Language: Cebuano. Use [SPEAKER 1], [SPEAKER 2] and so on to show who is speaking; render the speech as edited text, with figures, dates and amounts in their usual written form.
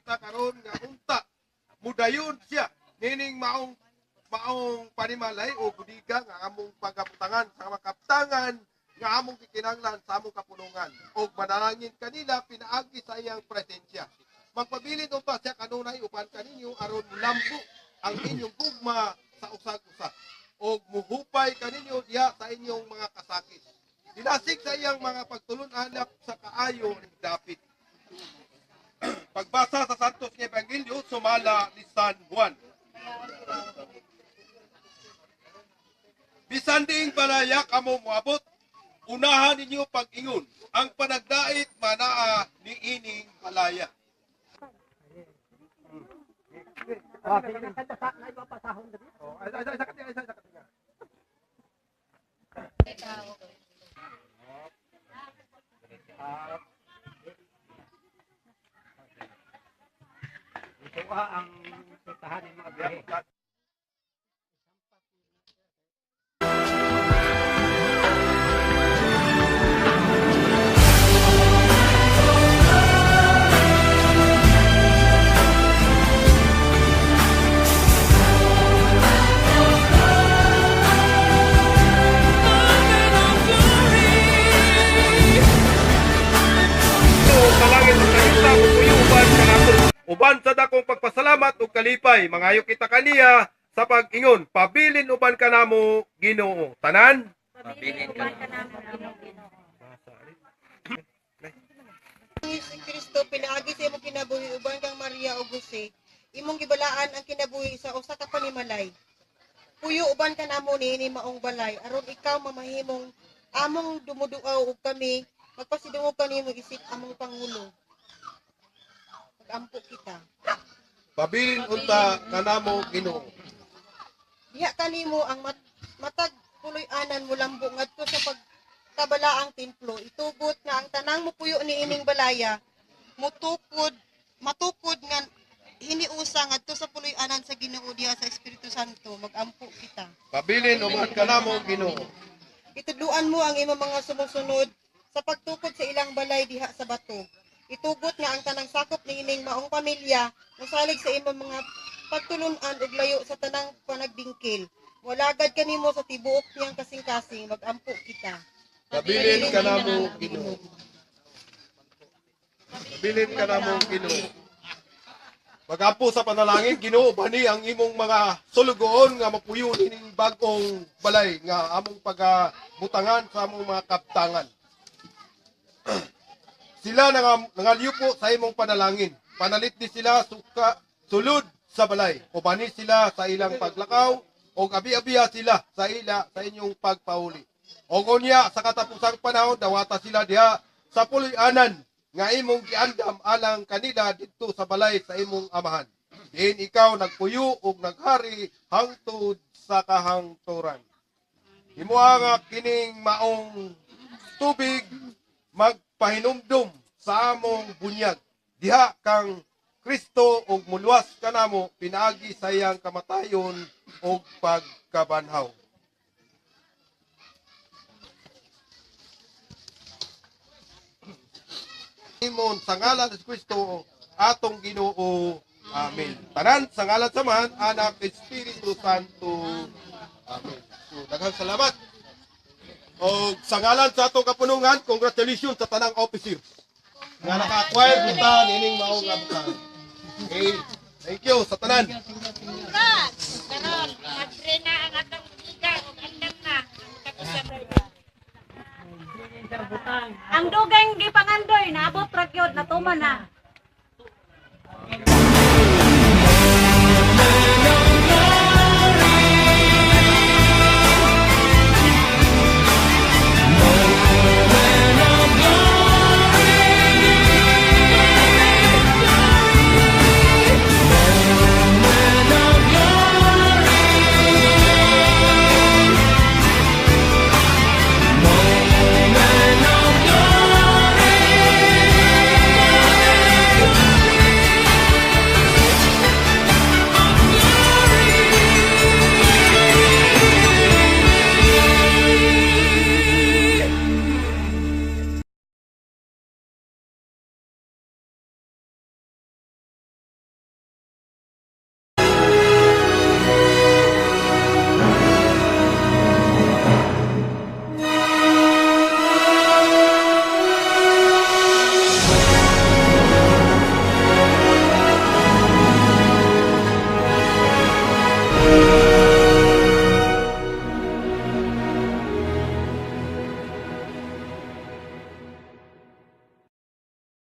[SPEAKER 1] kita karon nga unta mudayon siya nining maong maong panimalay o budiga nga among pagabutangan sa mga kaptangan nga among gikinahanglan sa among kapulungan og manalangin kanila pinaagi sa iyang presensya. Magpabilin unta siya kanunay uban kaninyo aron mulambo ang inyong gugma sa usag-usa og muhupay kaninyo diha sa inyong mga kasakit. Dinasig sa iyang mga pagtulun-an sa kaayo ni dapit. Pagbasa sa Santos nga Ebanghelyo sumala ni San Juan. Bisan diing balaya kamo moabot, unahan ninyo pag-ingon ang panagdait manaa ni ining balaya.
[SPEAKER 2] Ito ang putahan ng mga biyahe.
[SPEAKER 1] Sa langit ug sa yuta, mupuyo uban kanato. Uban sa dakong pagpasalamat ug kalipay, mangayo kita kaniya sa pag-ingon, pabilin uban kanamo Ginoo. Tanan.
[SPEAKER 3] Pabilin uban kanamo Ginoo.
[SPEAKER 4] Si Kristo pinaagi sa imong kinabuhi uban kang Maria ug Jose, imong gibalaan ang kinabuhi sa usa ka panimalay. Puyo uban kanamo niini maong balay aron ikaw mamahimong among dumuduaw ug kami magpasidungog kanimo isip among pangulo. Magampo kita.
[SPEAKER 1] Pabilin unta kanamo Ginoo.
[SPEAKER 4] Diha kanimo ang matag puloy-anan mulambo ngadto sa pagkabalaang templo. Itugot nga ang tanang mupuyo niining balaya mutukod matukod nga hiniusa ngadto sa puloy-anan sa Ginoo diha sa Espiritu Santo. Magampo kita.
[SPEAKER 1] Pabilin uban kanamo Ginoo.
[SPEAKER 4] Itudluan mo ang imong mga sumusunod sa pagtukod sa ilang balay diha sa bato. Itugot nga ang tanang sakop niining maong pamilya mosalig sa imong mga pagtulun-an ug layo sa tanang panagbingkil. Walagad kanimo sa tibuok niyang kasing-kasing. Magampo kita.
[SPEAKER 1] Pabilin kanamo Ginoo. Pabilin kanamo Ginoo. Magampo sa panalangin, Ginoo, bani ang imong mga sulugoon nga mapuyo nining bag-ong balay nga among pagabutangan sa among mga kaptangan. Sila nangalyupo sa imong panalangin. Panalit ni sila suka sulod sa balay. Ubani sila sa ilang paglakaw o abi-abiya sila sa ila sa inyong pagpauli. O unya sa katapusang panahon dawata sila diha sa puloy-anan nga imong giandam alang kanila didto sa balay sa imong amahan. Diin ikaw nagpuyo ug naghari hangtod sa kahangturan. Himoa nga kining maong tubig magpahinumdum sa among bunyag. Diha kang Kristo ug muluwas kanamo pinaagi sa iyang kamatayon ug pagkabanhaw. Imon sa ngalan ni Kristo atong Ginoo. Amen. Tanan sa ngalan sa Amahan, Anak, Espiritu Santo. Amen. So, daghang salamat. Og sa ngalan sa atong kapunungan, congratulations sa tanang officers nga naka-acquire kita nining maong abutan. Okay. Thank you sa tanan.
[SPEAKER 3] Congrats! Karon, madre na ang atong giga ug andam na ang katusa. Ang dugay gipangandoy naabot ra gyud natuman na.